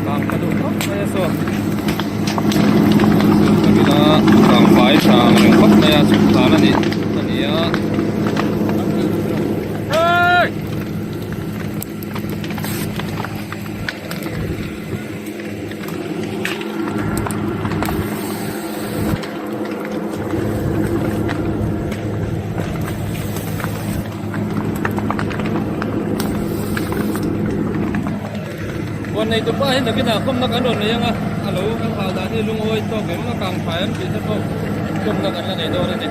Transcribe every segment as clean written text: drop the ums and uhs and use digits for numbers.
Kang tha duh khawp mai a saw. Ka bila kang fai tha ang reng khawp mai a chhuk thlan a nih a ni a. Huan nei tupa hi nakinah khawmna kan rawn nei anga a lo kan hal dan hi lungawi tawk em a kang thai em tih te pawh khawmna kan la nei dawn a ni.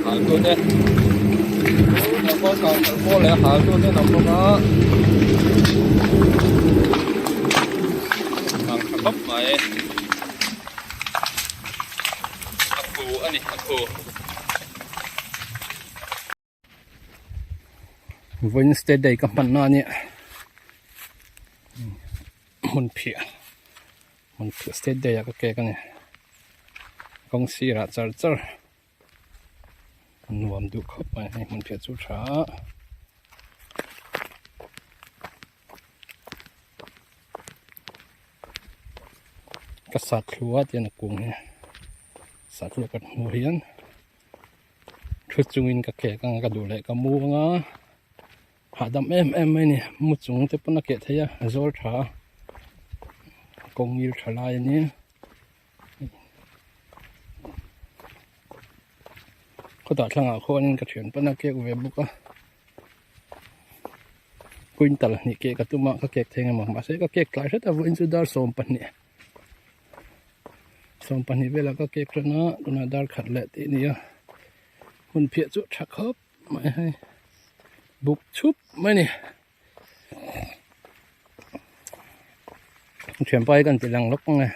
Hal tu te kang kal pawl leh hal tu te an awm bawk a kang tha khawp mai. A khu a ni a khu. Wednesday day ka hman na ania hmun phiah hmun phiah state day ah ka kek a ni kawng sirah char char nuam duh khawp mai hei hmun phiah chu tha a. Ka sat thlu a tian a kung hi sat thlu ka hmuh hian thu chungin ka kek anga ka duh leh ka mu anga hahdam em em mai a ni mu chung te pawn a keh theih a a zawl tha a kawng ngil tha lai a nia khawtah thlangah khuanin ka thian pawn a kek ve bawk a. Quintal hnih kek a tum a ka kek thei engemaw mahse ka kek tlai hret a vawiin chu dar 12 12 velah ka kek tan a tunah dar khat leh tih a ni a hun phiah chu tha khawp mai hei buk chhup mai a ni thianpa hi kan ti lang lawk ang e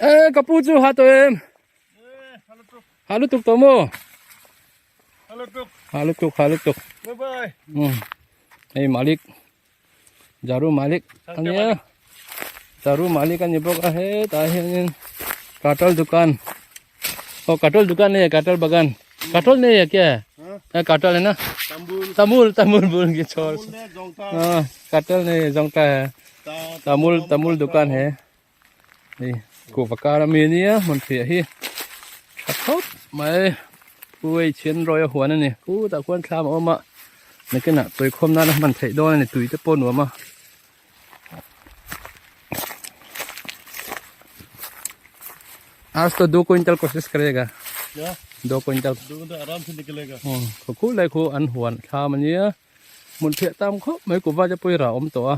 e ka pu chu ha tawh em ha lutuk tawh maw. Ha lutuk ha lutuk. Bye bye. Hei Malik. Jaru Malik ania. Jaru Malik ani bawk a hetah hianin katal dukan. Oh katal dukan nei katal bagan. Katal nei a kya? Ha katal hai na. Tambul. Tamul tamul bul ki chor. Ha katal nei jongta hai. Tamul tamul dukan hai. Hei kuhva kar ami ania hmun phiah hi tha khawp mai puai chhin rawi a huan ani khutah khuan thlam a awm a nakinah tuikhawm nana hman theih dawn ani tui te pawh nuam a. Aaj to do quintal koshish karega do quintal khu lai khu an huan thlam ania. Hmun phiah tam khawp mai kuhva te pawh hi rah awm tawh a.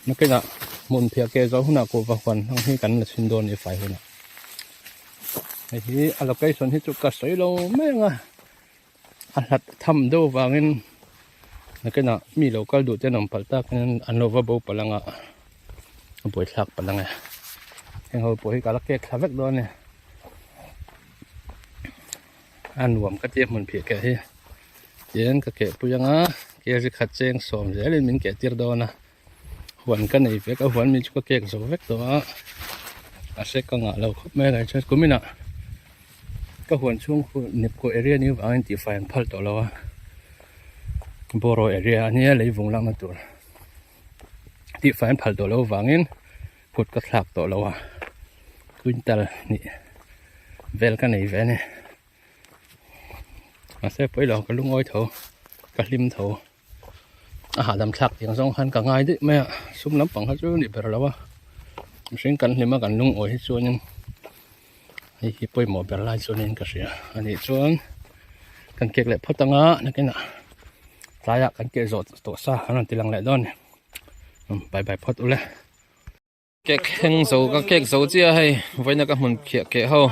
Nakinah hmun phiah ke zawh hunah kuhva huan hmang hi kan la chhin dawn a ni fai hunah. Hei hi a location hi chu ka sawi lo mai ang a, a hlat tham deuh vangin nakinah mi lo kal duh te an awm palh tak in an lo va bo palh ang a, a buaithlak palh ang e. Heng ho pawh hi ka la kek thla vek dawn a ni. A nuam ka tia hmun phih keh hi tian ka keh pui anga kg khat cheng sawm zelin min keh tir dawn a huan ka nei vek a huan mi chu ka kek zo vek tawh a a hre ka ngah lo khawp mai a chuan kuminah ka huan chhung khu nipko area ni vangin tihfai an phal tawh lo a bawraw area ania lei vung lakna tur tihfai an phal tawh lo vangin. Kut ka thlak tawh lo a, quintal hnih vel ka nei ve a ni. Mahse pawi lo ka lungawi tho, ka hlim tho. A hahdam thlak tiang zawng khan ka ngai daih mai a, sum lampang kha chu ni ber lo a. Mihring kan hlim a kan lungawi hi chuanin hei hi pawimawh ber lai chuanin ka hria. A nih chuan kan kek leh phawt anga nakinah tlaiah kan keh zawh tawh sa an rawn ti lang leh dawn a ni. Bye bye phawt ule. Cake thleng zo ka cake zo chiah a hei vawiina ka hmun khiah keh ho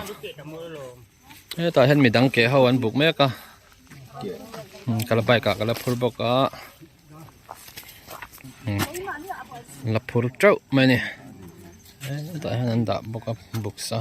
hetah hian midang keh ho an buk mek a ka la bike ah ka la phur bawk a la phur teuh mai a ni hetah hian an dah bawk a buk sa.